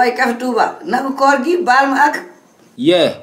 boy Café Touba naka koor gi baal ma ak.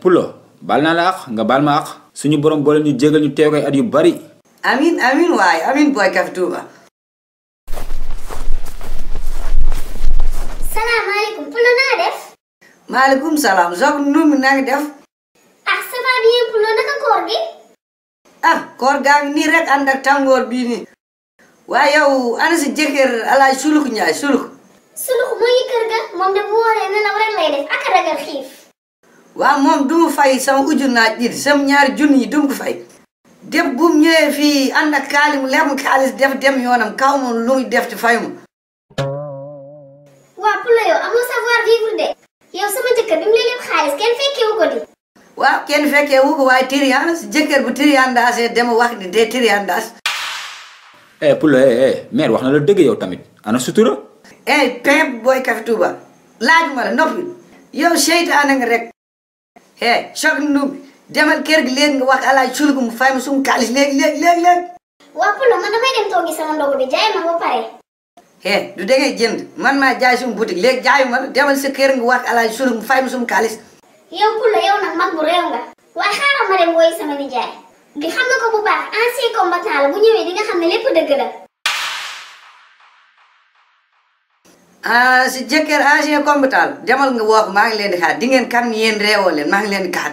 Poulo baal naa la ak nga baal ma ak suñu borom boole ñu jégal ñu teew koy at yu bari. amin waay amin boy Café Touba. salaamaaleykum Poulo naa def. maaleykum salaam soog numi naa ngi def. ça va bien Poulo naka koor gi. koor gaa ngi nii rek ànd ak tàngoor bii nii. waaye yow ana si jëkkër Aladji Souloukhou Ndiaye Souloukhou. Souloukhou moo ngi kër ga moom de bu wooree nelaw rek lay def ak ragal xiif. waaw moom du mu fay sama ujur naaj ji sama ñaari junni yi du mu ko fay. def bu mu ñëwee fii ànd ak kaalim lem xaalis def dem yoonam kaw ma lu muy def ci fay ma. waaw Poulo yow amoo savoir vivre de. yow sama jëkkër bi mu lay leb xaalis kenn fekkewu ko di. waaw kenn fekkee wu ko waaye tiriyan si jëkkër bu tiriyandaasee dama wax ni dee tiriyandaas. Poulo mère wax na la dëgg yow tamit ana sutura. pimp boy Café Touba laajuma la noppi yow seytaane nga rek. choc nu demal kër gi léegi nga wax Aladji Souloukhou mu fay ma sumu xaalis léegi. waaw Poulo man damay dem toogi sama ndogu bi jaay ma ba pare. du dangay jënd man maa jaay sumu boutique léegi jaayuma la demal sa kër nga wax Aladji Souloukhou mu fay ma sumu xaalis. yow Poulo yow nag mag bu réew nga. waaye xaaral ma dem wooyi sama nijaay. bi xam nga ko bu baax ancien combattant la bu ñëwee di nga xam ne lépp dëgg la. si jëkkër ancien combattant demal nga woo ko maa ngi leen di xaar di ngeen xam ni yéen réewoo leen maa ngi leen di xaar.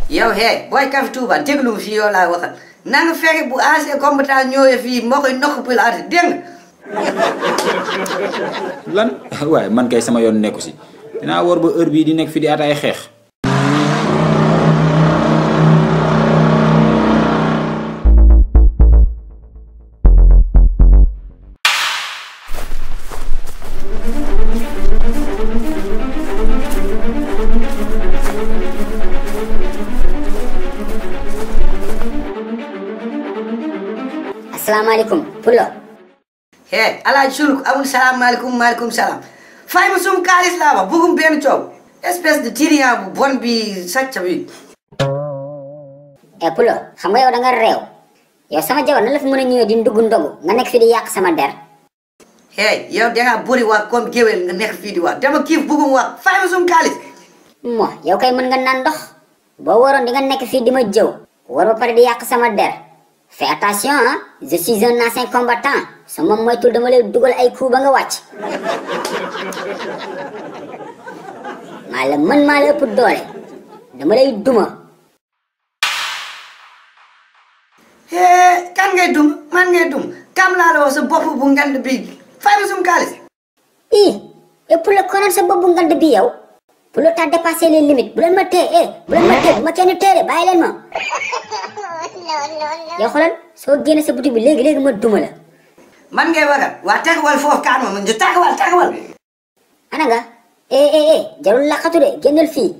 yow boy Café Touba déglu ma fii yow laa waxal na nga fexe bu ancien combattant ñëwee fii moo koy nokk pilaate dégg nga. lan waaye man kay sama yoon nekku si dinaa war ba heure bii di nekk fi di ataay xeex. asalaamaaleykum Poulo. Aladji Souloukhou amul salaamaaleykum maaleykum salaam fay ma sum xaalis laa wax bugum benn coow espèce de tyran bu bon bi sàcc bi. Poulo xam nga yow da nga réew yow sama jabar na la fi mën a ñëwee di ndugg ndogu nga nekk fi di yàq sama der. yow dangaa bëri wax comme géwél nga nekk fii di wax dama kiif bugum wax fay ma sum xaalis. yow kay mën nga naan ndox boo waroon di nga nekk fii di ma jëw war ba pare di yàq sama der. fais attention je suis un ancien combattant su ma moytul dama lay dugal ay coup ba nga wàcc. maa la mën maa la ëpp doole dama lay duma. kan ngay dum man ngay dum kam laa la wax sa bopp bu ngand bi fay ma sum xaalis. et pour le connaître sa bopp bu ngand bi yow Poulo t'as dépassé les limites bu leen ma téye bu ma kenn téye bàyyi leen ma. yow xoolal soo génne sa boutique bi léegi ma duma la. man ngay wagal waa taxawal foofu kaan ma man taxawal. ana nga jarul laqatu de génnal fii.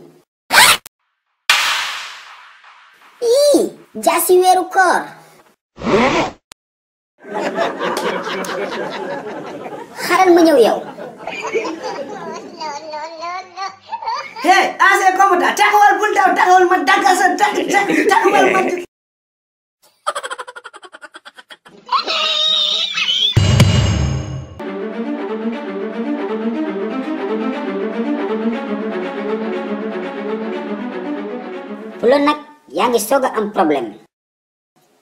jaasi weeru koor. xaral ma ñëw yow. ancien combattant taxawal bul daw taxawal ma daggal sa taxawal ma. Poulo nag yaa ngi soog a am problème.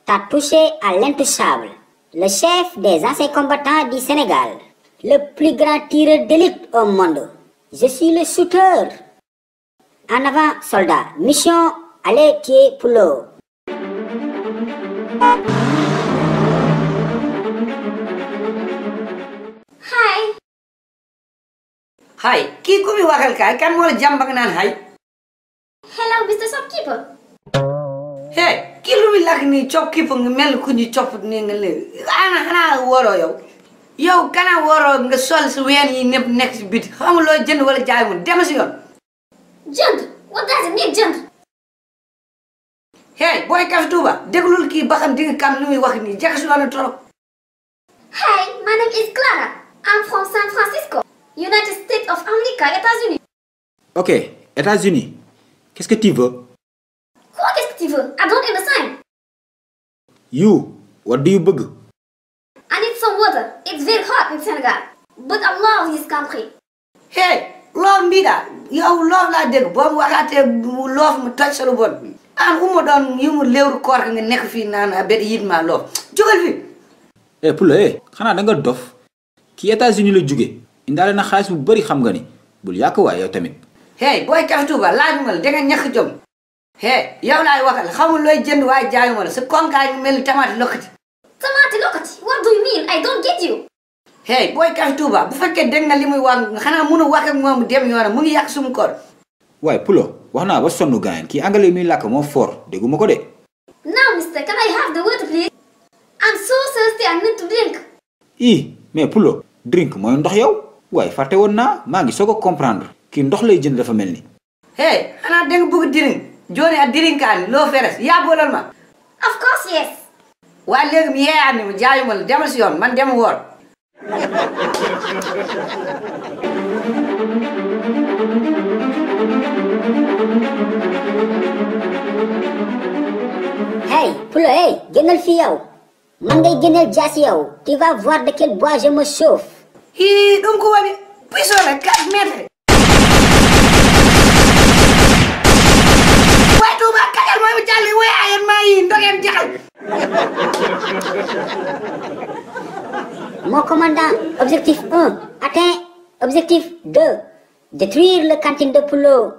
T'as touché à l'intouchable, le chef des anciens combattants du Sénégal, le plus grand tireur d'élite au monde. Je suis le shooter. En avant, soldat. Mission, allez tuer Poulo. Hi, kii ku mi waxal kaay kan moo la jàmbak naan hi. Hello, Mr. Shopkeeper. Kii lu mi lakk nii shopkeeper nga mel ku ñu copp nii nga léegi xanaa waroo yow. yow kana waroo nga sol si ween yi ñëpp nekk si biti xamuloo jënd wala jaay mu dem si yoon. Jënd? What does it mean jënd? boy Café Touba déglul kii ba xam di nga kam lu muy wax nii jaxasoo na trop. Hi, my name is Clara. I'm from San Francisco, United States of America, États-Unis. Ok, États-Unis. Qu'est-ce que tu veux? Quoi qu'est-ce que tu veux? I don't understand. You, what do you bëgg? I need some water. It's very hot in Senegal. but I love his country. Hey, love me da. Yow love la dégg boo mu waxaatee love mu toj sa lu bon. An umu doon yu mu léewru koor nga nekk fii naan a bet yit ma love. Jógal fi. Poulo xanaa da nga dof ki États-Unis la jóge indaale na xaalis bu bari xam nga ni bul yàq waay yow tamit. Hey, boy Café Touba laajuma la da nga ñàkk jom. Hey, yow laay waxal xamul looy jënd waaye jaayuma la sa konkaay mel ni tomate lokkati. Tomate lokkati? What do you mean? I don't get you. Hey, boy Café Touba bu fekkee dégg nga li muy wax xanaa mënu wax ak moom dem yoonam mu ngi yàq sumu koor. waaye Poulo wax naa ba sonn gaayen kii anglais muy làkk moo fort dégguma ko de. Now, mister, can I have the water, please? I'm so thirsty, I need to drink. Mais Poulo drink mooy ndox yow waaye fàtte woon naa maa ngi soog a comprendre kii ndox lay jënd dafa mel ni. Hey, xanaa dégg bëgg drink jooni a drinkaani loo feres yaa boolal ma. Of course, yes. waaye léegi mu yeeyaat ni mu jaayuma la demal si yoon man dem woor. Hey, Poulo, hey, génnal fii yow. Man ngay génnal jaasi yow. Tu vas voir de quel bois je me chauffe. Hii ɗum ko waɗi puisole 4 mètres. way Touba kaƴal momi jalli woyayen ma yi dogen jaxal. Mon commandant, objectif 1, atteint. Objectif 2, détruire le cantine de Poulo.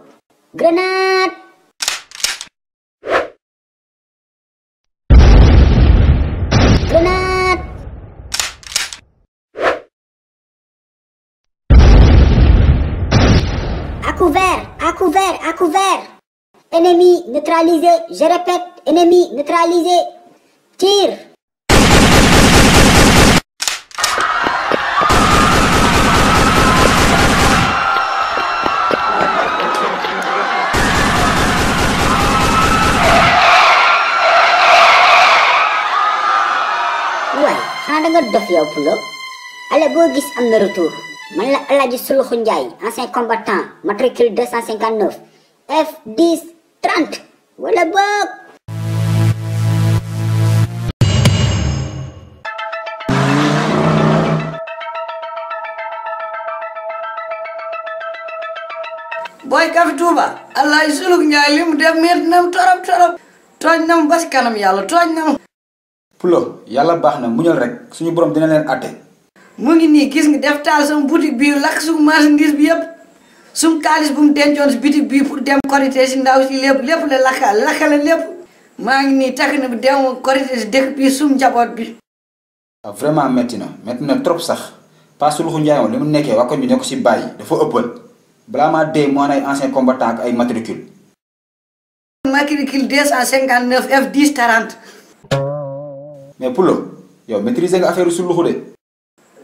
Grenade. Grenade. À couvert, à couvert, à couvert. Ennemi neutralisé, je répète, ennemi neutralisé. Tire. Ouais, xanaa da nga dof yow Poulo. Allez boo gis am na retour. Man la Aladji Souloukhou, ancien combattant, matricule 259, F10 30. Wala boog. boy Café Touba Aladji Souloukhou li mu def metti na torop torop tooñ na mu basi kanam yàlla tooñ na mu. Poulo yàlla baax na muñal rek suñu borom dina leen àtte. mu ngi nii gis nga def taal sama boutique bi lakk sumu marchandise bi yëpp sum kaalis bu mu dencoon si boutique bi pour dem korité si ndaw si lépp la lakkale lépp maa ngi nii takk na bi dem korité si dëkk bi sum njaboot bi. Vraiment metti na trop sax Pa Souloukhou moom li mu nekkee waa koñ bi ne ko si bàyyi dafa ëppal balaa maa dee mu ay ancien combattant ak ay matricule. Matricule 259 F10 40. mais Poulo yow maîtriser nga affaire Souloukhou de.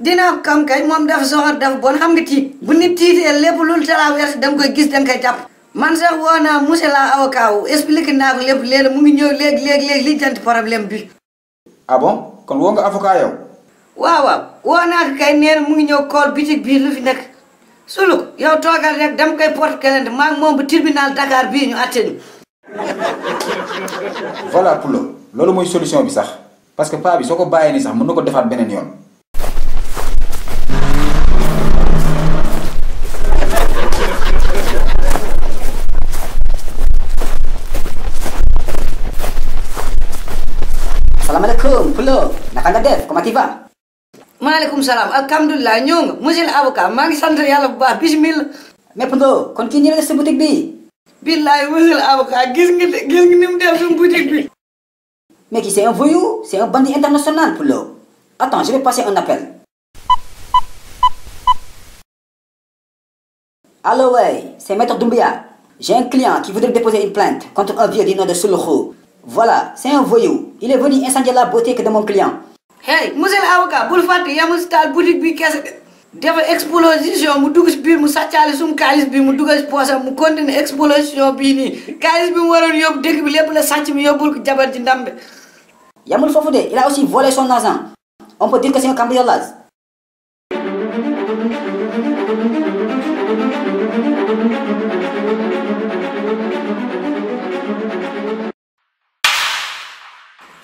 dinaa kam kay moom dafa soxor dafa bon xam nga tiit bu nit tiitee lépp lu traversé da nga koy gis da nga koy jàpp. man sax woo naa monsieur la avocat wu expliqué naa ko lépp léegi mu ngi ñëw léegi li janti problème bi. ah bon kon woo nga avocat yow. waaw woo naa ko kay nee na mu ngi ñëw kool bitig bii lu fi nekk Souloukhou yow toogal rek dama koy porte plainte maa ngi moom bu tribunal Dakar bii ñu àtte ñu. voilà Poulo loolu mooy solution bi sax parce que paa bi soo ko bàyyee nii sax mën na ko defaat beneen yoon. Assalamualaikum, Poulo. Naka nga def? Comment tu vas? maaleykum salaam alhamdulilah ñëw nga monsieur le avocat maa ngi sant yàlla bu baax bismillah. Mais Poulo, kon kii ñu la sa boutique bi. billahi monsieur le avocat gis nga ni mu def suñu boutique bi. Mais qui c'est un voyou? C'est un bandit international, Poulo. Attends, je vais passer un appel. Allô, ouais, c'est Maître Doumbia. J'ai un client qui voudrait déposer une plainte contre un vieux du nom de Souloukhou. Voilà, c'est un voyou. Il est venu incendier la boutique de mon client. Hey, monsieur l'avocat, bul fàtte yamul si taal boutique bi kese dafa explosion mu dugg si biir mu sàccaale sum kaalis bi mu dugg si poosam mu continue explosion bii nii kaalis bi mu waroon yóbbu dëkk bi lépp la sàcc mi yóbbul ko jabar ji ndambe. Yamul foofu de, il a aussi volé son argent. On peut dire que c'est un cambriolage.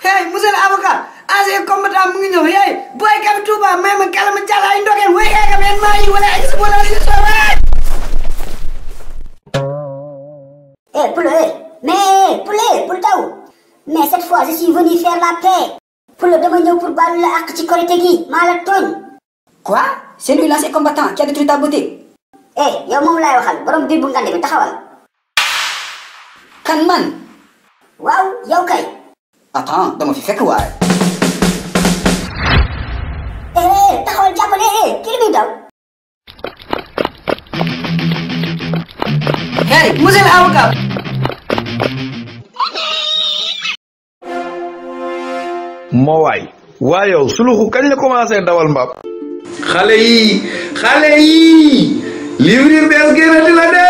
Hey, monsieur l'avocat, ancien combattant mu ngi ñëw hey boy Café Touba may ma kala ma jàll ay ndogeen way eega men maille wala explosion sauvage. Poulo, Poulo taw. Mais cette fois, je suis venu faire la paix. Poulo, dama ñëw pour balu la ak ci korité gi, maa la tooñ. Quoi? C'est lui l'ancien combattant qui a détruit ta beauté. Yow moom laay waxal, borom biir bu ngande bi taxawal. Kan man? Waaw, yow kay. Attends, dama fi fekk waay. Taxawal jàppale, kii li muy daw. Hey, monsieur l'avocat. moo waay yow Souloukhou kañ la commencé dawal mbaam. xale yi livre yi bees génnati la de.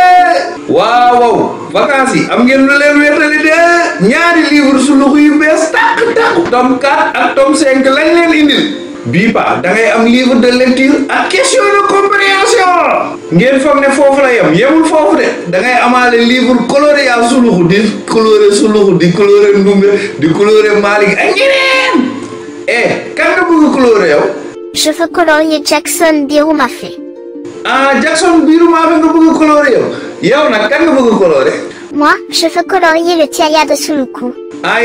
waaw vacances yi am ngeen lu leen wéetali de ñaari livre Souloukhou yu bees tàq tome 4 ak tome 5 lañ leen indil. bii pa da ngay am livre de lecture ak question de compréhension. ngeen foog ne foofu la yemul foofu de da ngay amaale livre coloré yaa Souloukhou di coloré Souloukhou di coloré Ndumbe di coloré Malick ak ñeneen. kan nga bëgg coloré yow. Je veux colorier Jackson Birumafé. Jackson Birumafé nga bëgg coloré yow nag kan nga bëgg coloré. Moi, je veux colorier le Tiaya de Souloukhou.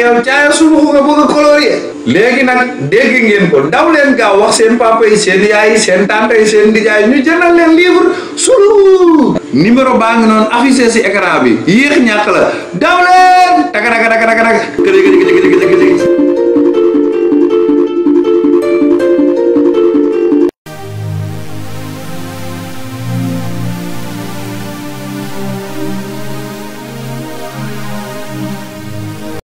yow Tiaya Souloukhou nga bëgg colorier. léegi nag dégg ngeen ko daw leen gaaw wax seen papa yi seen yaay yi seen tante yi seen nijaay ñu jëndal leen livre Souloukhou. numéro baa ngi noonu affiché si écran bi yéex ñàkk la daw leen taka.